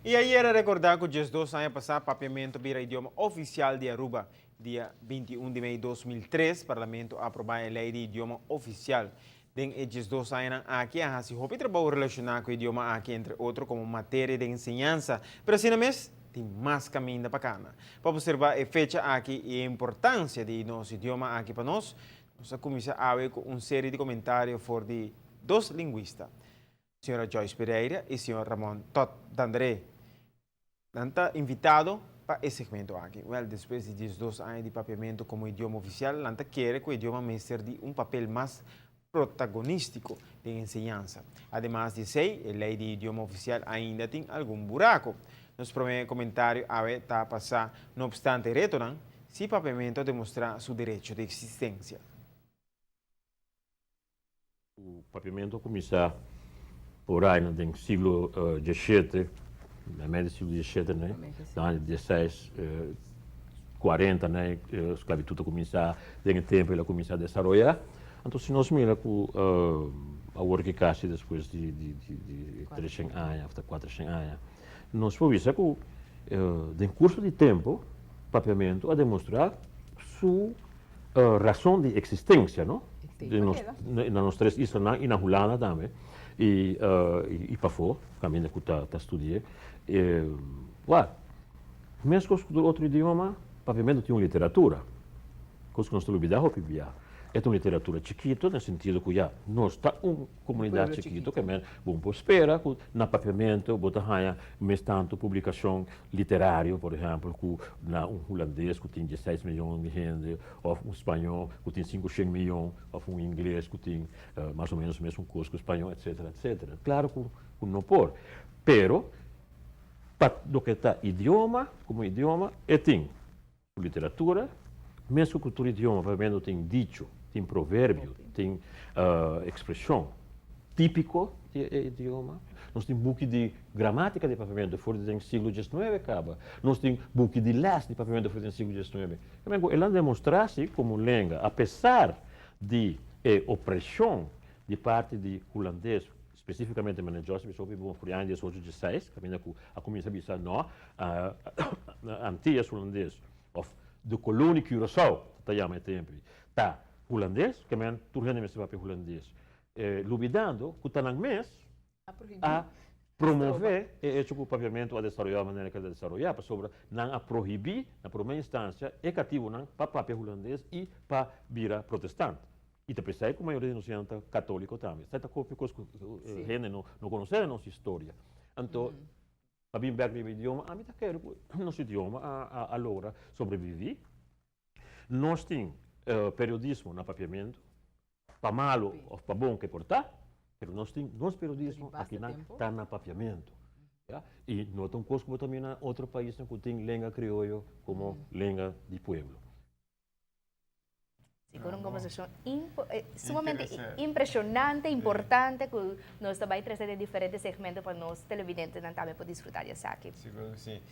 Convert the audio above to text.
Y ayera a recorda cu 12 aña pasa Papiamento a bira idioma oficial di Aruba. Dia 21 di mei 2003, Parlamento a aproba e ley di idioma oficial. Den e 12 añanan aki a haci hopi trabou relaciona cu e idioma aki, entre otro como materia di enseñansa. Pero asina mes, tin mas caminda pa cana. Pa observa e fecha aki y e importancia di nos idioma aki pa nos, nos a cuminsa awe cu un serie di comentario for di dos linguista, Sra. Joyce Pereira y Sr. Ramon Todd Dandré. Nan ta invitado pa e segmento aki. Wel, despues di 12 aña di Papiamento como idioma oficial, nan ta kere cu e idioma mester di un papel mas protagonistico den enseñansa. Ademas di esey, e ley di idioma oficial ainda tin algun buraco. Nos prome comentario awe ta pasa, no obstante retonan, si Papiamento a demostra su derecho di existencia. O Papiamento a cuminsa por ai den siglo 17, na medio siglo 17, ne? Na aña 1640, ne? Esclavitud a cuminsa, den e tempo el a cuminsa desaroya. Anto si nos mira cu awor ki casi despues di 300 aña of 400 aña, nos por bisa cu den curso di tempo Papiamento a demostra su rason di existencia, no? Na nos tres islanan y na Hulanda tambe y pafó caminda cu ta studi'e. Wak, mescos cu tur otro idioma, Papiamento tin un literatura, cos cu nos ta lubida hopi bia. E ta un literatura chikito den sentido cu ya nos ta un comunidad chikito ke men bo por spera cu na Papiamento bo ta haña mes tanto publicacion literario, por ehempel, cu na un hulandes cu tin 16 miyon di hende, of un spañol cu tin 500 miyon, of un ingles cu tin mas o menos mesun cos cu spañol, etcetera, etcetera. Claro cu no por. Pero, pa loke ta idioma, como idioma, e tin literatura, mesmo cu tur idioma, Papiamento tin dicho, tin proverbio, tin expresion tipico di idioma. Nos tin buki di gramatica di Papiamento for di siglo XIX caba. Nos tin buki di les di Papiamento for di siglo XIX. El a demostra si como lenga, apesar di opresion di parti di hulandes, specificamente meneer Joseph Bishop bon for aña 1816, caminda cu a cuminsa bisa no, Antillas Hulandes, of de kolonie Curaçao, ta yama e tempo, ta hulandes, ke men tur hende mester papia hulandes. Lubidando cu ta nan mes a promove e hecho cu Papiamento a desaroya di manera cu a desaroya, pasobra nan a prohibi na prome instancia e catibonan pa papia hulandes y pa bira protestant. Y ta pensa cu mayoria di nos ta catolico tambe. Esey ta copia cos cu hende no conoce di nos historia. Anto, pa bin bek riba idioma, ami ta kere cu nos idioma a logra sobrevivi. Nos tin periodismo na Papiamento, pa malo of pa bon cu por ta, pero nos tin nos periodismo aki nan ta na Papiamento. Ja? Y no ta un cos cu tambe na otro pais cu tin lenga crioyo como lenga di pueblo. Sigur, un conversacion sumamente impresionante, importante, cu nos tambe ta trece diferente segmento pa nos televidentenan tambe por disfruta di esaki. Sigur, si.